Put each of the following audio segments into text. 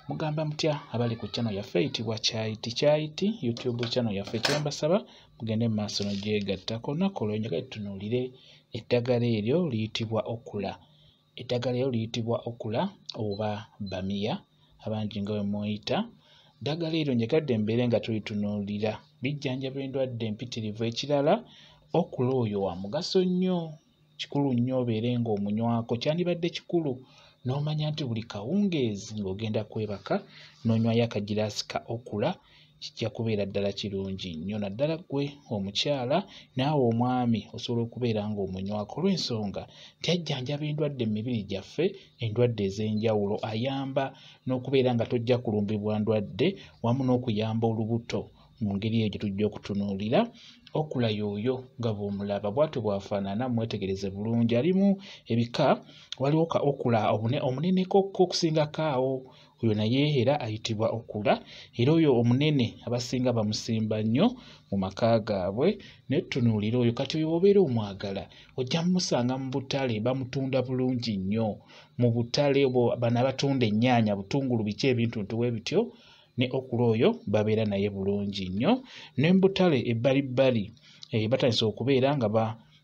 Mugamba mutya abali ku channel yaffe eyitibwa Kyayiti Kyayiti YouTube channel yaffe? Kyembasaba mugende mu maaso n'ogyegattako. Olunaku olw'enjagala tutunuulire eddagala eryo liyitibwa okula. Eddagala eryo liyitibwa okula oba bamiya, abangi nga bwe muyita. Ddagala eryo njagadde mbeere nga tulitunuulira, lijjanjaba endwadde empitirivu. Ekirala, okula oyo wa mugaso nnyo, kikulu nnyo obeere ng'omunywako. Kyandibadde kikulu n'omanya nti buli kawungeezi ng'ogenda kwebaka n'onywayo akagiraasi ka okula, kijja kubeera ddala kirungi nnyo, naddala ggwe omukyala naawe omwami osobola okubeera ng'omunywako, olw'ensonga nti ajjanjaba endwadde mu mibiri gyaffe, endwadde ez'enjawulo. Ayamba n'okubeera nga tojja kulumbibwa ndwadde, wamu n'okuyamba olubuto mu ngeri eyo gye tujja okutunuulira. Okula y'oyo nga bw'omulaba, bw'atyo bw'afaanana, mwetegereze bulungi. Alimu ebika, waliwo ka okula omunenekokko okusingako awo, oyo naye era ayitibwa okula, era oyo omunene abasinga bamusimba nnyo mu maka gaabwe. Naye tutunuulira oyo kati, oyo bw'obeera omwagala ojja mmusanga mu butale, bamutunda bulungi nnyo mu butale. Bano abatunda ennyaanya, butungulu, biki ebintuntu bwe bityo, ne okula oyo babeera naye bulungi nnyo. Ne mu butale ebbalibbali batandise okubeera nga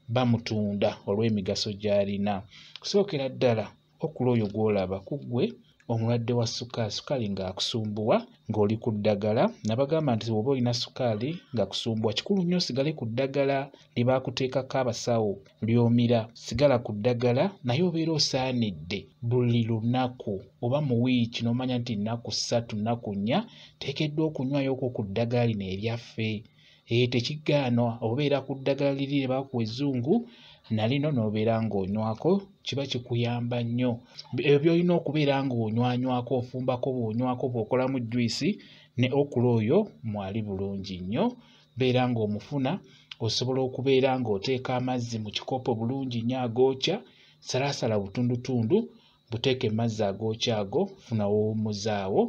bamutunda olw'emigaso gy'alina. Kusookera ddala, okula oyo gw'olaba ku ggwe omulwadde wa sukaali, sukaali ng'akusumbuwa ng'oli ku ddagala. Nabagamba nti bw'oba olina sukaali ng'akusumbuwa, kikulu nnyo osigale ku ddagala lye baakuteekako abasawo ly'omira. Sigala ku ddagala, naye obeera osaanidde buli lunaku oba mu wiiki n'omanya nti nnaku 3, nnaku 4 nteekeddwa okunywayoko ku ddagala lino eryaffe. Tekigaana obeera ku ddagala liri lye baakuwa ezzungu, na lino n'obeera ng'onywako, kiba kikuyamba nnyo. Ebyo by'olina okubeera ng'onywanywako, ofumbako bw'onywako, bw'okolamu juyisi, ne okula oyo mwali bulungi nnyo. Beera ng'omufuna, osobola okubeera ng'oteeka amazzi mu kikopo bulungi nnyo agookya, salaasala butundutundu, buteeke mu mazzi agookya ago, funa w'owummuzaawo,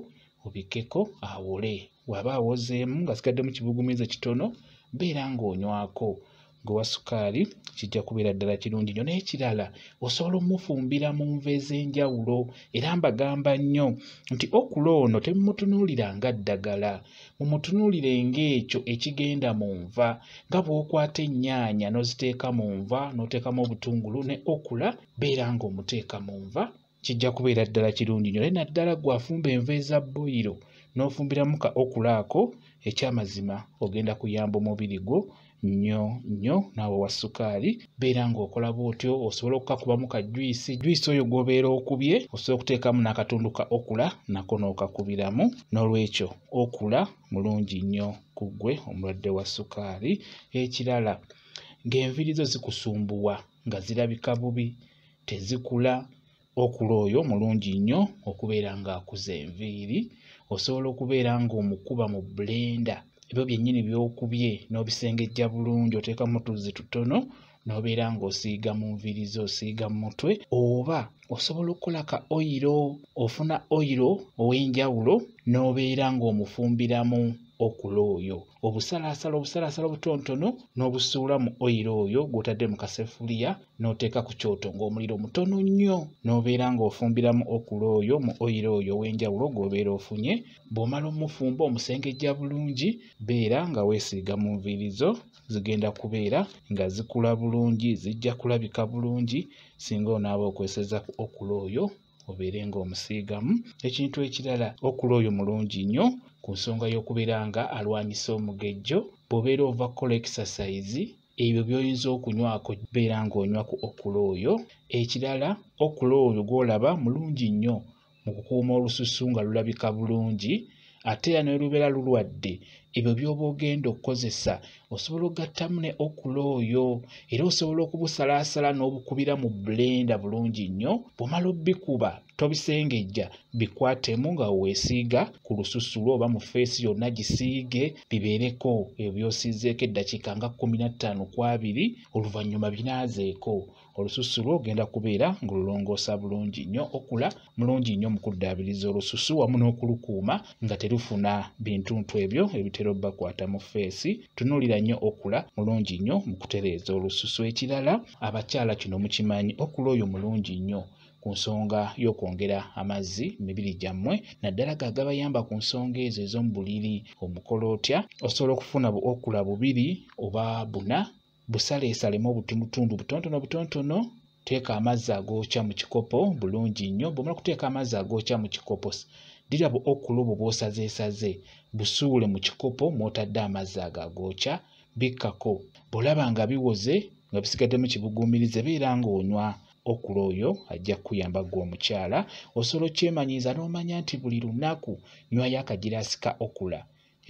obikkeko awole. Bw'aba awozeemu ng'asigaddemu kibugumize kitono, beera ng'onywako. Gwe wa sukaali kijja kubeera ddala kirungi nnyo. N'ekirala, osobola ommufumbira mu nva ez'enjawulo. Era mbagamba nnyo nti okula ono temumutunuulira nga ddagala, mumutunuulire ng'ekyo ekigenda mu nva. Nga bw'okwata ennyaanya n'oziteeka mu nva, n'oteekamu obutungulu, ne okula beera ng'omuteeka mu nva, kijja kubeera ddala kirungi nnyo. Naye naddala ggwe afumba enva eza bboyiro n'ofumbiramu ka okula ako, ekyamazima ogenda kuyamba omubiri gwo nnyo nnyo. Naawe wa sukaali beera ng'okola bw'otyo, osobola okukakubamu ka juyisi. Juyisi oyo gw'obeera okubye osobola okuteekamu n'akatundu ka okula nako n'okakubiramu. N'olwekyo okula mulungi nnyo ku ggwe omulwadde wa sukaali. Ekirala, ng'enviiri zo zikusumbuwa, nga zirabika bubi, tezikula, okula oyo mulungi nnyo okubeera ng'akuza enviiri. Osobola okubeera ng'omukuba mu blender, ebyo byennyini by'okubye n'obisengejja bulungi, oteekamu tuzzi tutono n'obeera ng'osiiga mu nviiri zo, osiiga mu mutwe. Oba osobola okukola ka oyiro, ofuna oyiro ow'enjawulo n'obeera ng'omufumbiramu okula oyo, obusalaasala obusalaasala obutonotono n'obusuula mu oyiro oyo gw'otadde mu kasefuliya, n'oteeka ku kyoto ng'omuliro mutono nnyo, n'obeera ng'ofumbiramu okula oyo mu oyiro oyo ow'enjawulo gw'obeera ofunye. Bw'omala omufumba, omusengejja bulungi, beera nga weesiiga mu nviiri zo, zigenda kubeera nga zikula bulungi, zijja kulabika bulungi singa onaaba okozesezza ku okula oyo obeere ng'omusiigamu. Ekintu ekirala, okula oyo mulungi nnyo ku nsonga y'okubeera nga alwanyisa omugejjo. Bw'obeera ova kukola exercise, ebyo by'oyinza okunywako, beera ng'onywa ku okula oyo. Ekirala, okula oyo gw'olaba mulungi nnyo mu kukuuma olususu nga lulabika bulungi, ate era ne lubeera lulwadde, ebyo by'oba ogenda okukozesa osobola okugattamu ne okula oyo, era osobola okubusalaasala n'obukubira mu blender bulungi nnyo. Bw'omala obbikuba, tobisengejja, bikwatemu nga weesiiga ku lususu lwo oba mu face yonna gisiige, bibeereko ebyo by'osiizeeko eddakiika nga 15 ku 20, oluvannyuma binaazeeko olususu lwo, ogenda kubeera ng'olulongoosa bulungi nnyo. Okula mulungi nnyo mu kuddaabiriza olususu wamu n'okulukuuma nga terufuna bintuntu ebyo ebitera obbakwata mu face. Tunuulira nnyo okula, mulungi nnyo mu kutereeza olususu. Ekirala, abakyala kino mukimanyi, okula oyo mulungi nnyo ku nsonga y'okwongera amazzi mu mibiri gyammwe, naddala ga gabayamba ku nsonga ezo ez'omu buliri. Omukola otya? Osobola okufuna bu okula 2 oba 4, busaleesalemu obutundutundu butonotono butonotono, teeka amazzi agookya mu kikopo bulungi nnyo. Bw'omala okuteeka amazzi agookya mu kikopo, ddira bu okula obwo bw'osazeesaze busuule mu kikopo mw'otadde amazzi ago agookya, bikkako. Bw'olaba nga biwoze nga bisigaddemu kibuguumirize, beera ng'onywa okula oyo, ajja kukuyamba ggwe omukyala. Osobola okyemanyiiza n'omanya nti buli lunaku nywayo akagiraasi ka okula.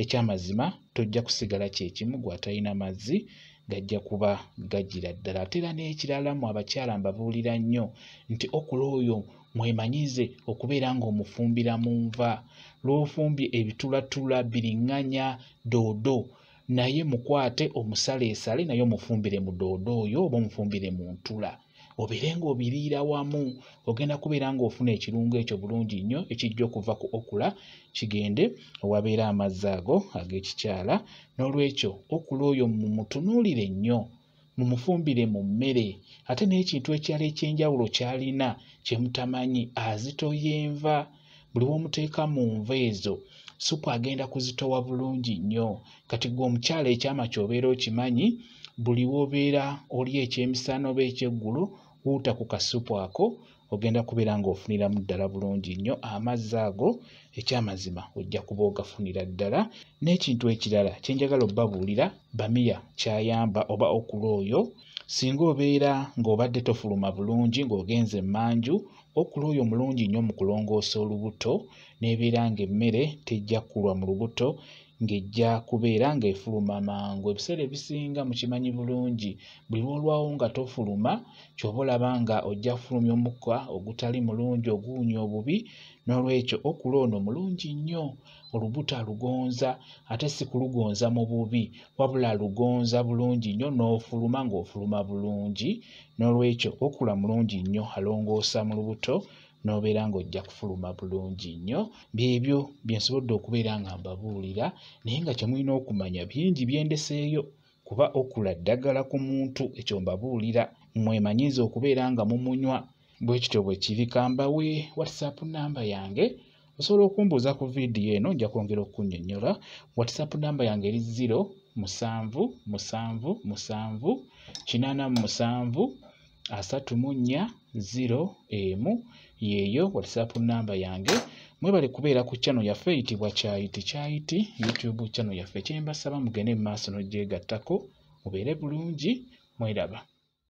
Ekyamazima tojja kusigala kyekimu gwe atalina mazzi, gajja kuba gagira ddala. Ate era n'ekirala mmwe abakyala mbabuulira nnyo nti okula oyo mwemanyize okubeera ng'omufumbira mu nva. Lw'ofumbye ebitulatula, biriŋŋanya, doodo, naye mukwate omusaleesale naye omufumbire mu doodo oyo oba omufumbire mu ntula, obeere ng'obiriira wamu. Ogenda kubeera ng'ofuna ekirungo ekyo bulungi nnyo ekijja okuva ku okula kigende owabeera amazzi ago ag'ekikyala. N'olwekyo okula oyo mumutunuulire nnyo, mumufumbire mu mmere. Ate n'ekintu ekirala eky'enjawulo ky'alina kye mutamanyi, azitoya enva. Buli w'omuteeka mu nva ezo supu agenda kuzitowa bulungi nnyo. Kati ggwe omukyala ekyama ky'obeera okimanyi, buli w'obeera olya ekyemisana oba ekyeggulo, wuuta ku kasupu ako, ogenda kubeera ng'ofuniramu ddala bulungi nnyo amazzi ago. Ekyamazima ojja kuba ogafunira ddala. N'ekintu ekirala kye njagala obbabuulira, bamiya ky'ayamba oba okula oyo, singa obeera ng'obadde tofuluma bulungi ng'ogenze emmanju, okula oyo mulungi nnyo mu kulongoosa olubuto, n'ebeera ng'emmere tejja kulwa mu lubuto, ng'ejja kubeera ng'efuluma mangu. Ebiseera ebisinga mukimanyi bulungi, buli lw'olwawo nga tofuluma, ky'oba olaba nga ojja kufulumya omukka ogutali mulungi, oguwunya obubi. N'olwekyo okula ono mulungi nnyo, olubuto alugonza, ate si kulugonza mu bubi, wabula alugonza bulungi nnyo n'ofuluma ng'ofuluma bulungi. N'olwekyo okula mulungi nnyo, alongoosa mu lubuto n'obeera ng'ojja kufuluma bulungi nnyo. Byebyo bye nsobodde okubeera nga mbabuulira, naye nga kye mulina okumanya bingi bye ndeseeyo, kuba okula ddagala ku muntu, ekyo mbabuulira. Mwemanyiize okubeera nga mumunywa. Bwe kityo bwe kiri. Kambawe WhatsApp namba yange, osobola okumbuuza ku vidiyo eno, nja kwongera okunnyonnyola. WhatsApp namba yange eri 0 7 7 7 87 34 0 1. Yeeyo WhatsApp namba yange. Mwebale kubeera ku channel yaffe eyitibwa Kyayiti Kyayiti YouTube channel yaffe. Kye mbasaba mugende mu maaso n'ogyegattako, mubeere bulungi, mweraba.